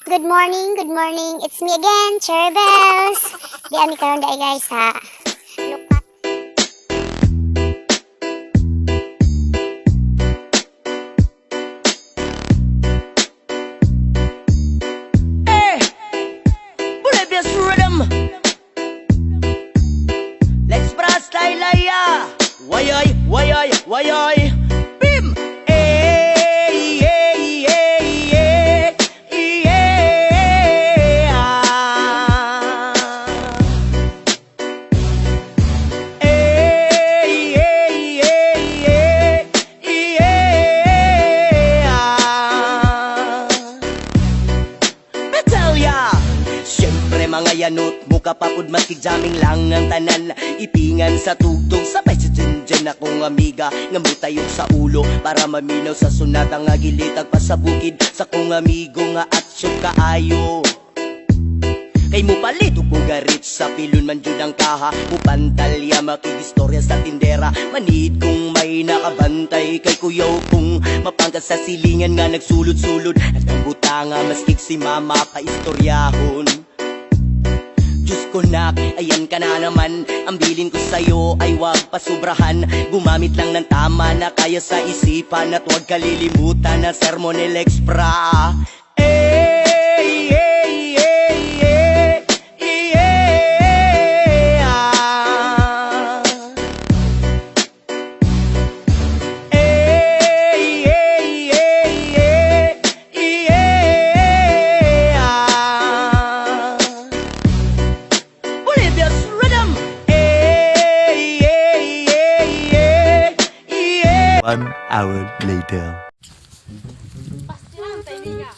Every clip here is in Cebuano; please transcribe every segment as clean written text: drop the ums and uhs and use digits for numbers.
Good morning, good morning. It's me again, Cherry Bells. Di ami karon dai, guys, sa Lukat. Hey, Bolivia's rhythm. Let's brass laya. Wayay, wayay, wayay. Bim. Hey, hey, hey, hey, yeah. Hey, hey, hey, hey, yeah. Betelya! Siyempre, mga yanot, muka papud maski jamming lang ang tanan. Ipingan sa tugtog, sabay sa dyan akong amiga nga mutayok sa ulo para maminaw sa sunata nga gilitag pa sa bukid sa kong amigo nga atsyok kaayo. Kay mo palit og garit sa pilon man jud ang kaha. Mupantalya makigistorya sa tindera. Manid kung may nakabantay kay kuyaw kung mapangkat sa silingan nga nagsulod-sulod. At ang butanga maskig si mama pa istoryahon. Diyos ko nak, ayan ka na naman. Ang bilin ko sa'yo ay wag pasubrahan. Gumamit lang ng tama na kaya sa isipan. At wag kalilimutan na sermon ni Lex Pra. Hey, hey, hey, hey, yeah. Hey, hey, hey, hey, yeah. Bolivia's rhythm. Hey, hey, hey, hey, yeah. 1 hour later. Pastilan tayo niya.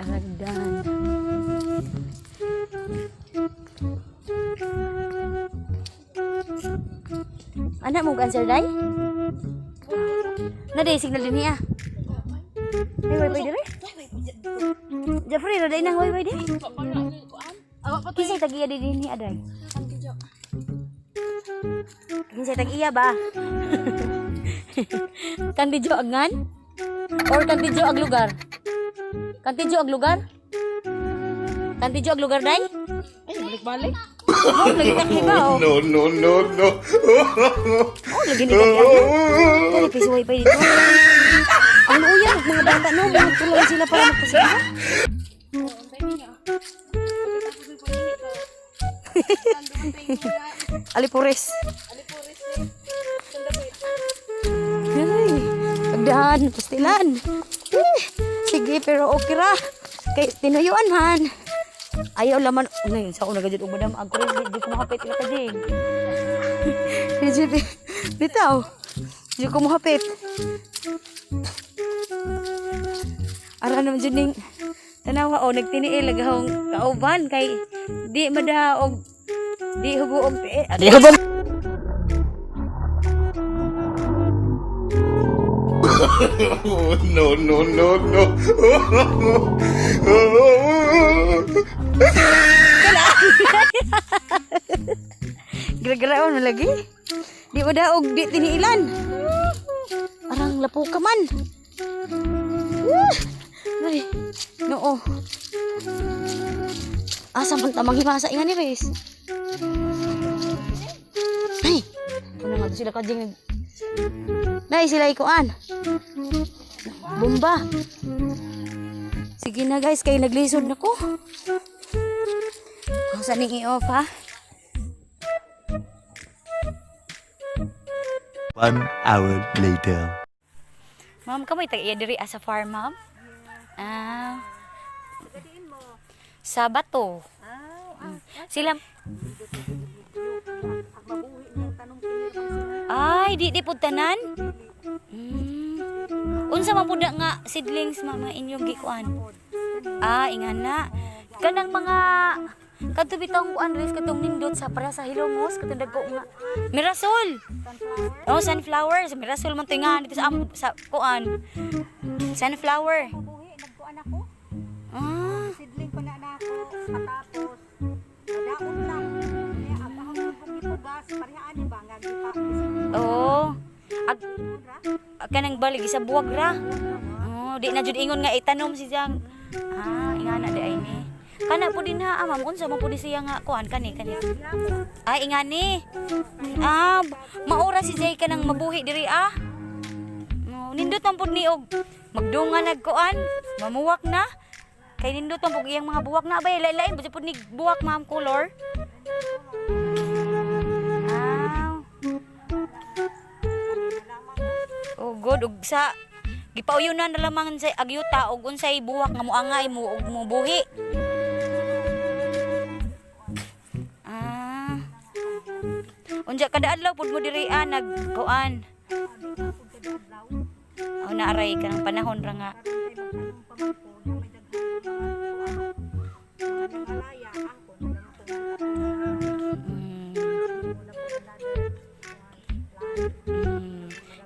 Aragdan. Anak mo answer day? Na day signal din niya. Ay, wifi dire? Jeffrey, ra day nang wifi dire. Kinsay tag-iya di din ni aday? Kinsay tag-iya ba? Kantijo agnan? Or kantijo ag lugar? Kantijo ag lugar? Kantijo ag lugar day? Ay, balik-balik. Oh, lagi kang iba oh. No, no, no, no. Oh, lagi ni kang iba. Dali piso wifi dito. Ang luya mga bata no, mga tulungan sila para magpasige. Alipores. Ay, pagdaan, pastilan. Eh, sige, pero okay ra. Kay tinuyuan man. Ayaw laman. Ngayon, sa una gajud og madam ako rin, di ko makapit ila ka jing. Di bitaw. Di ko mahapit. Ara naman jud ning tanawa o nagtiniil gahong kauban kay di madaog di hubo og tiil. Ah, di hubo. No, no, no, no. Gira-giraon man lagi. Di madaog di tiniilan. Arang lapo ka man. Ah! Ay, noo. Asa man tamang himasa inga ni Riz? Ay, ano nga to sila kajing Nay, sila ikuan. Bomba. Sige na guys, kay naglisod na ko. Ako sa ning i-off ha. 1 hour later. Ma'am, kamoy tag iya diri asa farm, ma'am? Ah. Sa Bato. Sila. Ay, di di pud tanan. Unsa man pud na nga seedlings ma'am nga inyong gikuan? Ah, ingana. Kanang mga kadto bitong kuan ris katong nindot sa para sa Hilongos katong dagko nga Mirasol. Oh, sunflower. Sa Mirasol man to nga dito sa sa kuan. Sunflower. Mabuhi, nagkuan ako. Ah, Sidling pa na ako. Katapos, nadaon lang. Kaya ang akong gipugas, parehaan ba nga gipa. Oo. Ag kanang balik sa buwag ra. Oh, di na jud ingon nga itanom si Jang. Ah, ingana di ay ni. Kana po din ha, ah, ma'am, unsa man po ni siya nga kuan kani kani. Ay, ingani. Ah, maura si Jay kanang mabuhi diri ah. Oh, nindot man pud ni og magdungan nagkuan, mamuwak na. Kay nindot man pud iyang mga buwak na abay lain-lain pud ni buwak, ma'am, color. Ah. Oh, good. Ug sa gipauyunan na lamang sa agyuta og unsay buwak nga moangay mo og mobuhi. Ah. Unja kada adlaw pud mo diri ah, nagkuan. Oh, naaray ka ng panahon ra nga.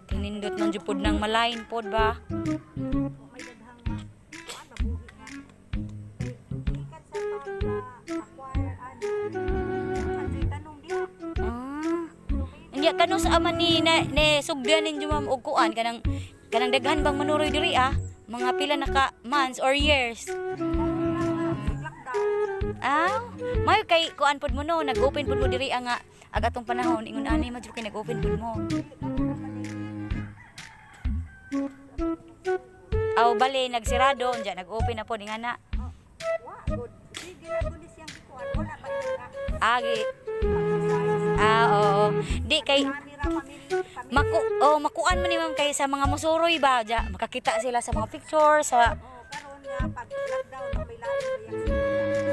Tinindot man jud pod ng malain pod ba? Ah. Hindi kano sa ama ni na, ni sugdan ninyo, ma'am, og kuan kanang kanang daghan bang manuroy diri ah? Mga pila na ka months or years? Ah, mayo kay kuan pod mo no, nag-open pod mo diri ah, nga ag atong panahon ingon ani ma jud kay nag-open pod mo. Aw bale nagsirado unja nag-open na pod ingana. Agi. Ah, oo. Di kay maku oh, makuan man ni ma'am kay sa mga musuroy ba ja, makakita sila sa mga picture sa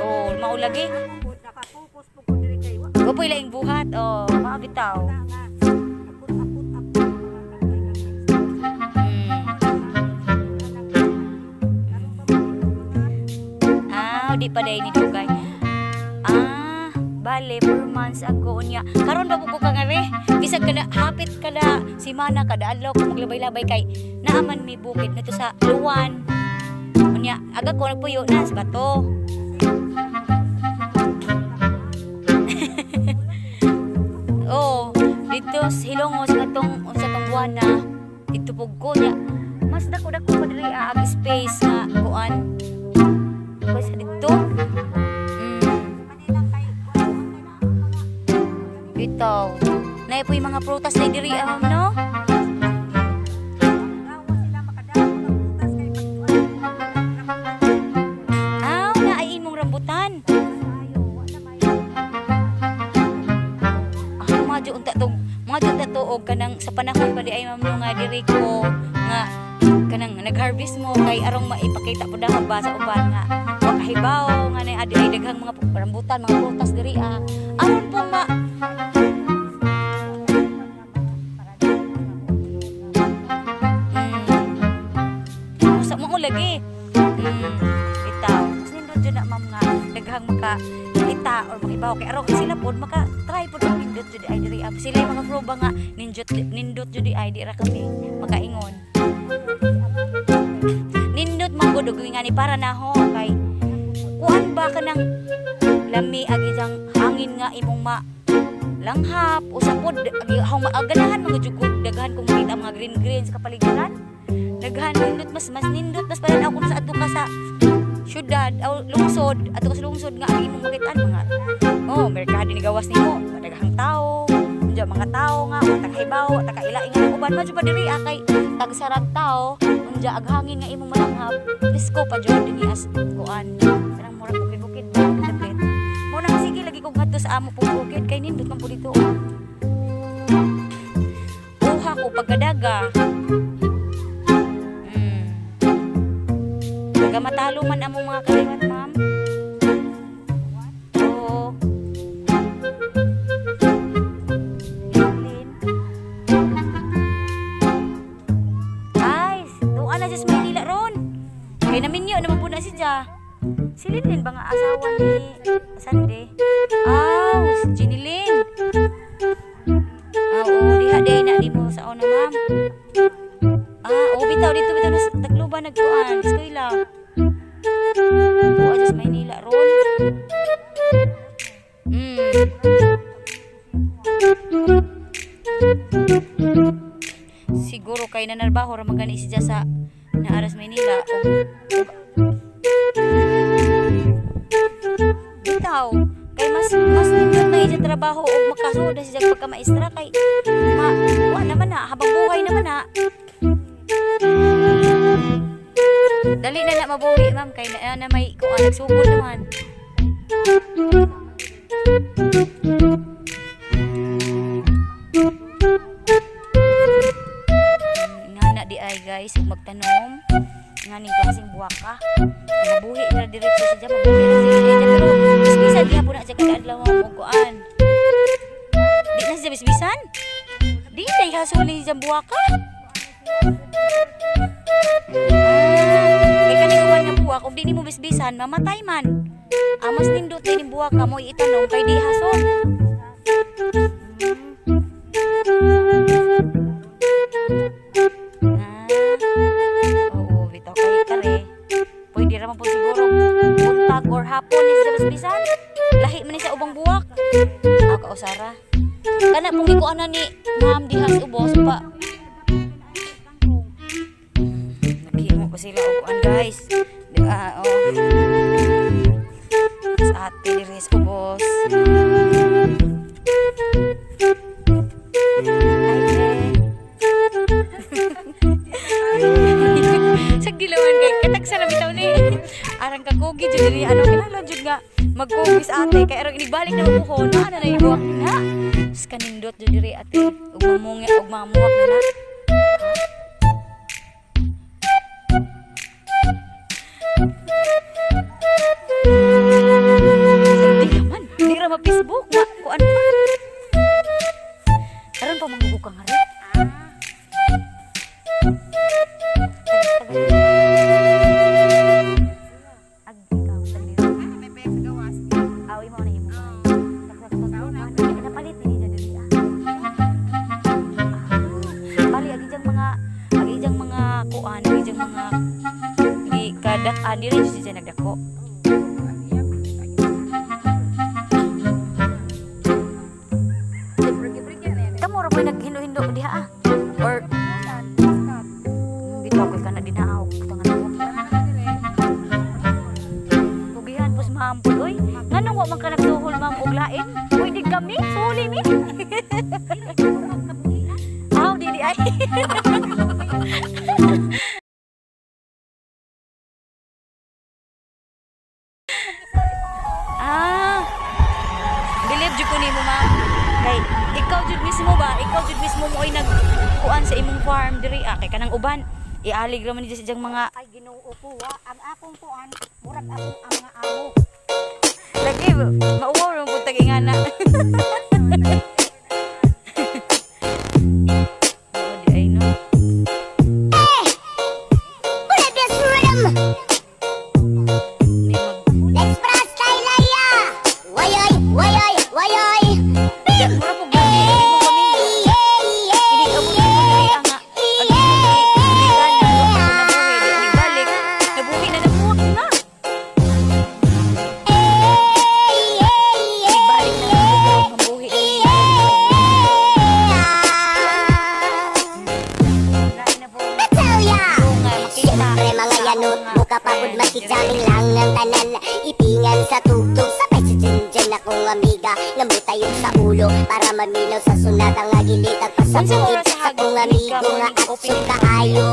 oh, maulagi. Wa po'y laing buhat oh, mao bitaw. Ah, di pa day ni dugay. Ah, bale 4 months ago unya. Karon ba po ko ka nga re? Bisag kada hapit kada simana kada adlaw ko maglabay-labay kay naaman may bukid nito sa Luwan. Unya, aga ko nagpuyo na sa bato. Oh, dito sa Hilongos katong unsa tong buwana dito pug ko nya. Mas dako-dako pa diri ah, ang space nga kuan. Kaysa dito. Bitaw. Nay po yung mga prutas na diri ah, ma'am, no? Aw, naay imong rambutan. Ah, mga unta tong mga unta to og kanang sa panahon pa di ay ma'am no nga diri ko nga kanang nag-harvest mo kay arong maipakita po dahon ba sa uban nga wa kahibaw nga nay adi ay daghang mga rambutan, mga prutas diri ah. Aron po ma Sa mo lagi. Bitaw. Mas nindot jud na ma'am nga daghang maka kita or makibaw kay aron sila pod maka try pod og nindot jud ay diri ah. Sila yung mga proba nga nindot nindot jud ay di ra kami makaingon. Nindot man gud og nga ni para naho kay kuan ba ka ng lami ag isang hangin nga imong ma langhap usa pod agi haw maaganahan mga jud ko daghan kung makita ang mga green green sa kapaligiran daghan nindot mas mas nindot mas panan ako sa adto ka sa syudad o lungsod adto ka sa lungsod nga ang imong makitaan mga oh merkado ni gawas nimo daghang tao unja mga tao nga wa takahibaw wa takailaing nga uban man jud pa diri ah, kay tagsarag tao unja ag hangin nga imong malanghap presko pa jud dinhi as kuan kanang murag bukid-bukid ba dapit mo nang sige lagi kog ngadto sa amo pong bukid kay nindot man po dito ah. Uha ko pagkadaga. Taga matalo man among mga kaliwat, ma'am. Oo. Lin. Ay, tuwa na siya sa Maynila ron. Kay naminyo naman po na si Ja. Si Linlin ba nga asawa ni Sande? Ah, si Jenny Lynn. Ah, oo, diha day na di mo sa una, ma'am. Ah, oo, bitaw dito bitaw na sa Tacloban nagkuan, eskwela. Tuwa siya sa Maynila ron. Siguro kay nanarbaho ra man gani siya sa naaras Maynila og bitaw kay mas nindot na iya trabaho og makasuod na siya pagka maestra kay ma wa naman na habang buhay naman na. Dali na na mabuhi, ma'am, kay na may kuan, nagsugod naman. Nga na di ay, guys, ug magtanom nga ning klaseng buwaka, mabuhi na diretso siya, mabuhi na siya siya, pero bisbisan gihapon na siya kada adlaw og kuan. Di na siya bisbisan, di na ihasol ni siyang buwaka. Ah, kay kani uban nga buwak, ug di nimo bisbisan, mamatay man. Ah, mas nindot ni buwaka mo itanom kay di hasol. Ah, oo, bitaw kay kare. Pwede ra man po siguro buntag or hapon ni sa bisbisan. Lahi man ni sa ubang buwak. Ah, kausara. Kana pong gikuan na ni ma'am diha sa ubos pa. Naghimo ko sila og kuan, guys. Di ba? Oh. Sa ate diri sa ubos. Ay, eh. Sa dilawan kay katagsa na bitaw ni. Arang kakugi jud diri, ano kinahanglan jud nga magkugi sa ate kay arang inigbalik na mo na ana na ibuwak na. Sa kanindot jud diri, ate, ug mamungi ug mamuwak na na. Di naman, di ra ma-Facebook, ma kuan pa. Karon pa mangugo ka nga rin. Ag ikaw tagli. Awi mo na imo bay. Napalit ni niya diri ah. Ah, bali agi diyang mga kuan, agi diyang mga gi kadak-an diri siya nagdako. Kamo ra po'y naghindo-hindo diha ah. Or bitaw ko'y kana dinaw tangan ko. Pugihan pos ma'am pud oy. Nganong wa man ka nagsuhol, ma'am, og lain? Pwede kami, suli mi. Aw, dili ay. Ah. Believe jud ko nimo, ma'am. Kay ikaw jud mismo ba? Ikaw jud mismo mo ay nagkuan sa imong farm diri ah, kay kanang uban ialig ra man ni sa diyang mga Ay, Ginoo ko wa ang akong kuan, murag ako ang mga amo. Lagi mauwaw ra pud tag ingana. Oo, di ay no. Pull rhythm. Ni mag Let's press Laylaya. Wayoy, wayoy, wayoy. Mura po gani mo kami. Inig abot mo diri ang nga. Ag gikan na nabuhi di balik. Nabuhi na namuwak na. Balik na nabuhi na. Lain na po. Batalya! Nga makita. Siyempre mga yanot, muka pagod maski jamming lang ang tanan. Ipingan sa tugtog, sabay sa dyan akong amiga. Ngamutayog sa ulo, para maminaw sa sunat ang agilit at Unsa pasabugid oras sa sa kong hagit amigo ka nga morning atsog opening? kaayo.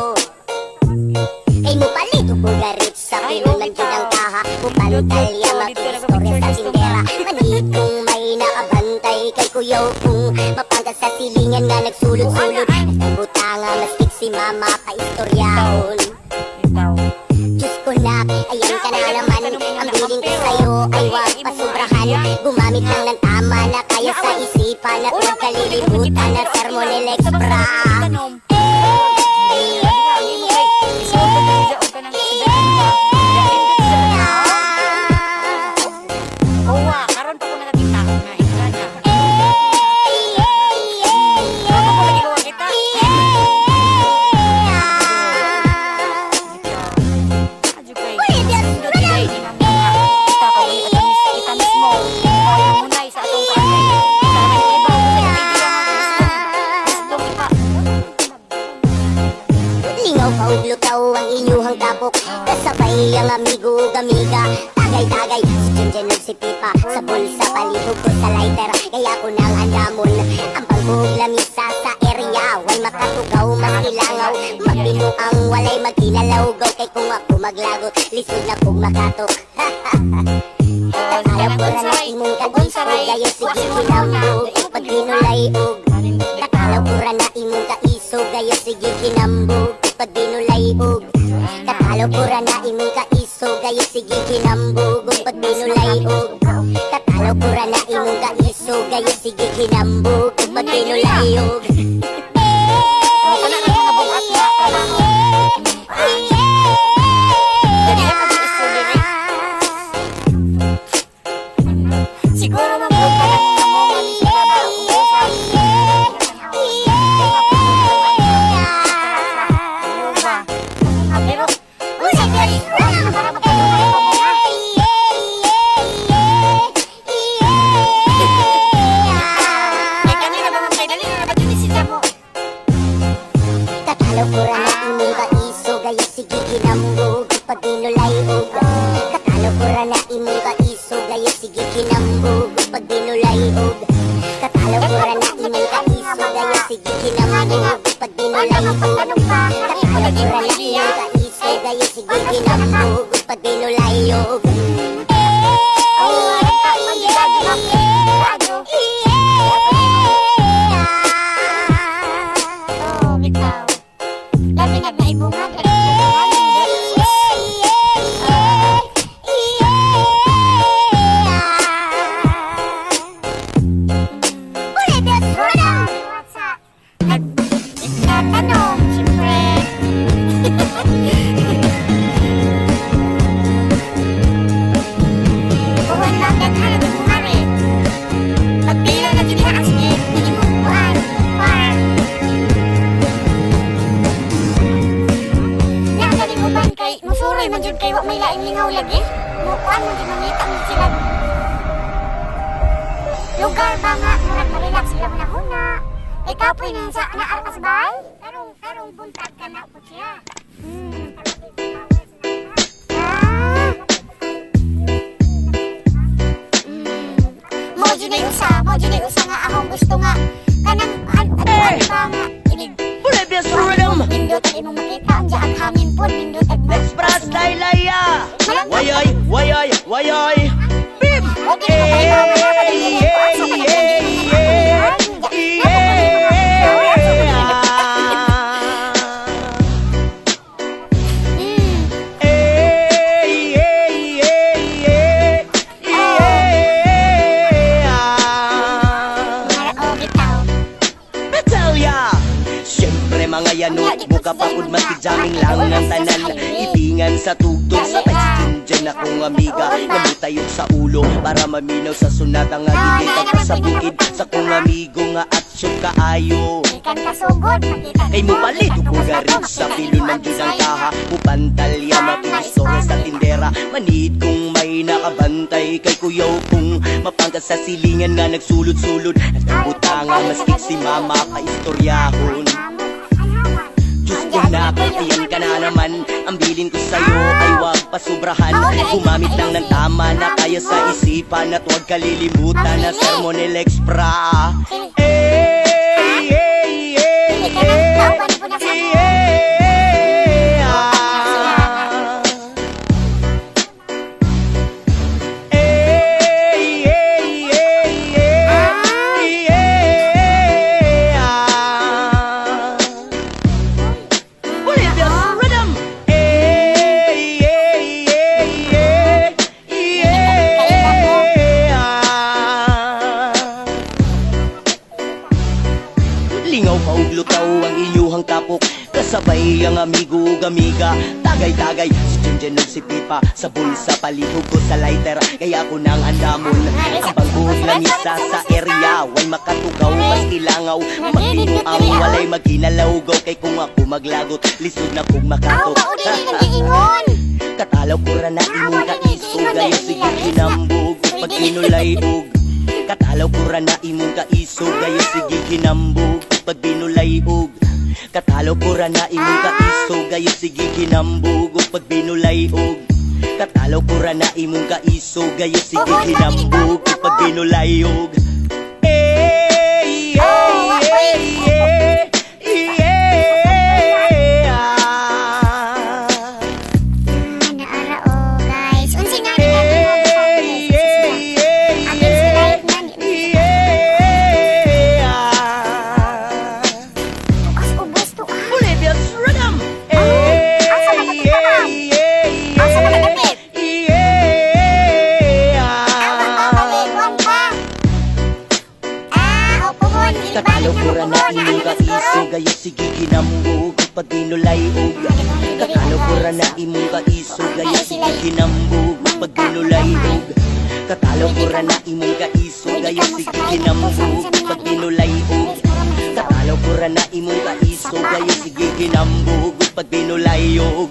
Kay mo palito ko garit sa Ay, Pinoy oh, man jud ang bitaw. kaha. Mupantalya Dito, dito, mapistorya sa nagpa-picture gusto tindera. Manhid kung may nakabantay kay kuyaw kung mapangkat sa silingan nga nagsulod-sulod. At ang butanga mastig si mama pa istoryahon. Bitaw. Diyos ko na, ayan ka na naman. Ang bilin ko sa'yo ay huwag pasubrahan. Gumamit lang ng tama na kaya sa isipan at huwag kalilimutan na sermon ni Lex Bra. Tanom. Isuot ka na siya og kanang sa Uwa, karon pa ko nakakita nga ingana. Karon pa ko lagi ko kita. Adyo kay nindot kay ni ma'am nga kita ko ni atamis kita mismo. Mo ay munay sa atong kuan kay kita rin iba sa idea nga gusto. Gusto ipa. pa ug lutaw ang inyuhang tapok. Kasabay ang amigo ug amiga. Tagay-tagay, si Junjun ug si Pipa. Sa bulsa palihog ko sa lighter. Kaya ko nang andamon ang bangko ug lamisa sa area. Way makatugaw, makilangaw, magbinuang, walay magkinalawgaw. Kay kung ako maglagot, lisod na kong makatok. Kakalaw ko na na imong kaisog, gayo sige kinambog pag binulay og. Kakalaw ko ra na imong kaisog, gayo sige kinambog pag binulay og. Kakalaw ko ra na imong kaisog, gayo sige kinambog pag binulay og. Kakalaw ko ra na imong kaisog, gayo sige kinambog pag binulay og. Kana na mga buhat nga trabaho. Dali na pag istorya. Siguro mabot ka lang nga mo man sila ba kung sa ba. Ah, pero unsa gyud para makadungay ko mo ha. Kay kanina ba man kay dali na ba jud sila mo. Kakalaw ko ra na imong kaisog, gayo sige kinambog pag binulay og. Kakalaw ko ra na imong kaisog, gayo sige kinambog pag binulay og. Kakalaw ko ra na imong kaisog, gayo sige kinambog pag binulay og. Kakalaw ko ra na imong kaisog, gayo sige kinambog pag binulay og. Oh, nagpa-pagdadyo na. Radyo. Oh, bitaw. Labi nag naibungag, labi nag Nagtatanong, siyempre. Kuhan lang daghan na bunga eh. Pagpila na jud diha sige, dili mo kuan. Farm. Nga galing uban kay musuroy man jud kay wa may laing lingaw lagi. Mo kuan man jud mangita man sila. Lugar ba nga murag ma-relax sila hunahuna. Kay kapoy na sa naar ka sa bahay. Karong karong buntag ka na po siya. Ah. Mo jud na usa, mo jud na usa nga akong gusto nga kanang an ba nga inig Bolivia's rhythm. nindot ang imong makita ang ang hangin pod nindot ag Express Laylaya. Wayay, wayay, wayay. Bim! Okay, na kayo, mga kapatid. Eh, eh, eh, eh, ah. Eh, eh, eh, eh, eh, ah. Oh, bitaw. Betelya! Siyempre mga yanot, buka pa pud maski jamming lang ang tanan. Ipingan sa tugtog, sabay si Junjun akong amiga. Namutayok sa ulo para maminaw sa sunata nga gigita ko sa bukid sa kong amigo nga atsyo kaayo. Ikan kasugod, makita Kay nimo, mo palit gikan ko tungos garit nato, sa makita pilon nimo ng ang jud ang design. kaha. Mupantalya mapigistorya sa tindera. Manid kung may nakabantay kay kuyaw kung mapangkat sa silingan nga nagsulod-sulod. Nagbuta nga maski si mama paistoryahon. Diyos ko na, iyan ka na naman. Ang bilin ko sa'yo ay huwag pasubrahan. Gumamit lang ng tama na kaya sa isipan. At huwag kalilimutan na sermon ni Lex Pra. Eh, eh, eh, eh, eh, ah. Eh, eh, eh, eh, eh, ah. Bolivia's rhythm. Eh, eh, eh, eh, eh, ah. Lingaw pa ug lutaw ang inyuhang tapok. Kasabay ang amigo ug amiga. Tagay-tagay si Junjun ug si Pipa. Sa bulsa palihog ko sa lighter. Kaya ko nang andamon ang bangko ug lamisa sa area. Way makatugaw maski langaw, magbinuang, walay magkinalawgaw. Kay kung ako maglagot, lisod na kong Aw, makatok. mao din ang giingon. Katalaw ko ra na imong kaisog, gayo sige kinambog pag binulay og. Katalaw ko ra na imong kaisog, gayo sige kinambog pag binulay og. Katalaw ko ra na imong kaisog, gayo gayo sige hinambog ug pag binulay og katalaw ko ra na imong kaiso gayo sige Oo, sabi ni hinambog Gamit ug na pag mo. binulay og. Eh, Oh, eh, eh, eh, ah. Naara o guys. Unsi nga ni Eh, eh, eh, Against the light na ni. eh, ah. Tukas ubos to ah. Bolivia's rhythm. Asa man ka ma'am? Asa man ka dapit? Ang papaliguan pa. Ah, o puhon. Katalaw Ibalik ko na ra mo na puhon. imong Ano na kaiso siguro? gayo sige ginambog pag ginulay og. Katalaw ko ra na imong kaiso gayo sige ginambog pag ginulay og. Katalaw ko ra na imong kaiso gayo sige ginambog pag ginulay og. Katalaw ko ra na imong kaiso gayo sige ginambog pag ginulay og.